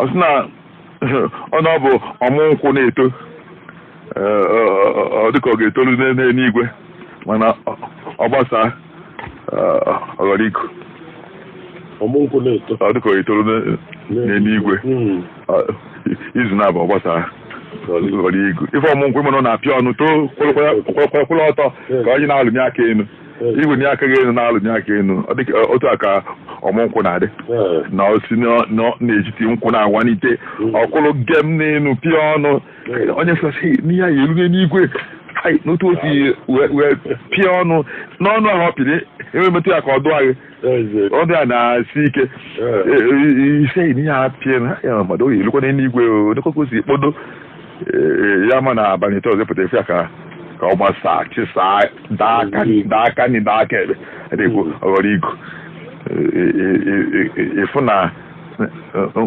Ọ sị na ọ na ọ bụ ọmụ nkwụ na-eto, ọ dịka ọ ga-etoru n'eluigwe, mana ọ gbasaa, ọ ghọrọ igu. Ọmụ nkwụ na-eto. Ọ dịka ọ ga-etoru n'eluigwe. Izu na-abụ ọ gbasaa, ghọrọ igu. Ife ọmụ nkwụ ịmụ na-apịa ọnụ too kwụrụ ọtọ ka onye na-alụnye aka elu, igwe aka gị elu na-alụnye aka elu. Ọ dịka otu a ka ọmụ nkwụ na-adị na osi n'etiti nkwụ na-awanite ọkwụrụ gem n'elu pịa ọnụ. Onye sị n'ihe ya elu n'eluigwe n'otu o si wee pịa ọnụ n'ọnụ ahụ ọ pịrị, enwe metụ ya ka ọ dụọ gị, ọdụ ya na-asi ike ise n'ihe a pịa ya mmadụ oyi elukwa n'eluigwe o ka o si kpodo ya. Ma na abalị tọzọ pụta efe ya ka ọ gbasaa, chịsaa, daa aka, daa aka nri, daa aka ekpe, adịkwu ọ ghọrọ igu. Ịfụ na